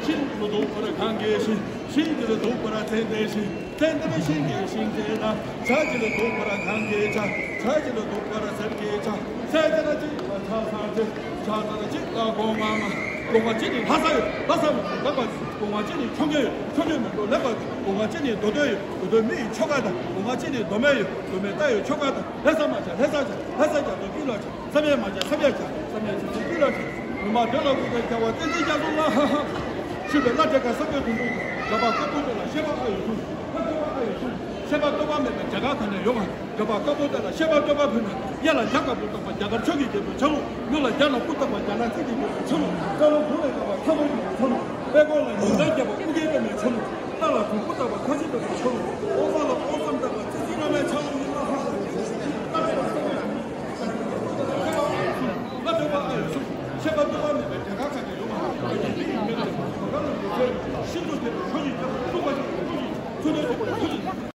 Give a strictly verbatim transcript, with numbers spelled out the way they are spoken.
ཤིང་ལ་འདུག་པར་གང་གིས་ཤིང་། ཤིང་དེ་ལ་འདུག་པར་ཚེ་འདས་ཤིང་། ཚེ་འདས་ཤིང་གི་ཤིང་ཚེ་ན། བྱ་དེ་ལ་འདུག་པར་གང་གིས་བྱ། བྱ་དེ་ལ་འདུག་པར་ཟེར་གྱི་བྱ། ཚེ་དེ་ན་གཅིག་ལ་བྱ་ཟེར་ཏེ། བྱ་དེ་ན་གཅིག་ལ་སྒོ་ང་མ། སྒོ་ང་གཅིག་ནི་ལྷ་ས་ཡོད། ལྷ་ས་མི་འགྲོ་ལེགས་པ། སྒོ་ང་གཅིག་ནི་ཁྱོ་ག་ཡོད། ཁྱོ་ག་མི་འགྲོ་ལེགས་པ། སྒོ་ང་གཅིག་ནི་མདོ་སྟོད་ཡོད། མདོ་སྟོད་མི་ཡི་ཁྱོ་ག་དང་། སྒོ་ང་གཅིག་ནི་མདོ་སྨད་ཡོད། མདོ་སྨད་རྟ་ཡོད་ཁྱོ་ག་དང་། ལྷ་ས་མ་བྱ་ལྷ་ས་བྱ། ལྷ་ས་བྱ་དོ་ཀུན་ལ་བྱ། བསམ་ཡས་མ་བྱ་བསམ་ཡས་བྱ། བསམ་ཡས་བྱ་དོ་ཀུན་ལ་བྱ། མི་མ་དོན་ལ་དགོས་པའི་རྒྱལ་བ་བསྟན་འཛིན་རྒྱ་མཚོ་ལ། ཧ་ཧ། ཞུས་པའི་བླ་བྲེ་དཀར་བསམ་པའི་དུང་དུང་། གྲགས་པ་དཀར་པོ་དེ་ལ་བཤད་པ་ཨ་ཡོད་གསུངས། ཧ་བཤད་པ་ཨ་ཡོད་གསུངས། བཤད་པ་བསྟོད་པ་མེད་པའི་རྒྱ་གར་གང་ནས་ཡོང་བ། གྲགས་པ་དཀར་པོ་དེ་ལ་བཤད་པ་བསྟོད་པ་ཕུལ་ན། གཡས་ལ་རྒྱ་དཀར་པོ་བཏགས་པ་རྒྱ་གར་ཕྱོགས་ཀྱི་རྒྱལ་པོའི་ཆ་ལུགས། གཡོན་ལ་རྒྱ་ལ་སྐུ་བཏགས་པ་རྒྱ་ནག་རྩིས་ཀྱི་རྒྱལ་པོའི་ཆ་ལུགས། རྩ་ལོ་དགུ་ལས་དགའ་བ་ཁ་ལོ་ཡི་ཆ་ལུགས། པད་ཀོ་ལ་ཉི་ཟླ་རྒྱས་པ་ཨུ་རྒྱན་པདྨའི་ཆ་ལུགས། སྣ་ལ་གྲུ་གུ་བཏགས་པ་ཁ་ཆེ་པདྨའི་ཆ་ལུགས། ཨོ་ས་ལ་ཨོ་སམ་བཏགས་པ་ཙི་ཙི་བླ་མའི་ཆ་ལུགས་ཡིན་ལ། ཧ་ཧ། ལ་སྤྲོད་པ་ཨ་ཡོད་གསུངས། བཤད་པ་བསྟོད་པ་མེད་པའི་རྒྱ་གར་གང་ནས་ཡོང་བ། ཤིན་ཏུ་དེ་ཆོས་ཀྱི་རྒྱལ་པོ།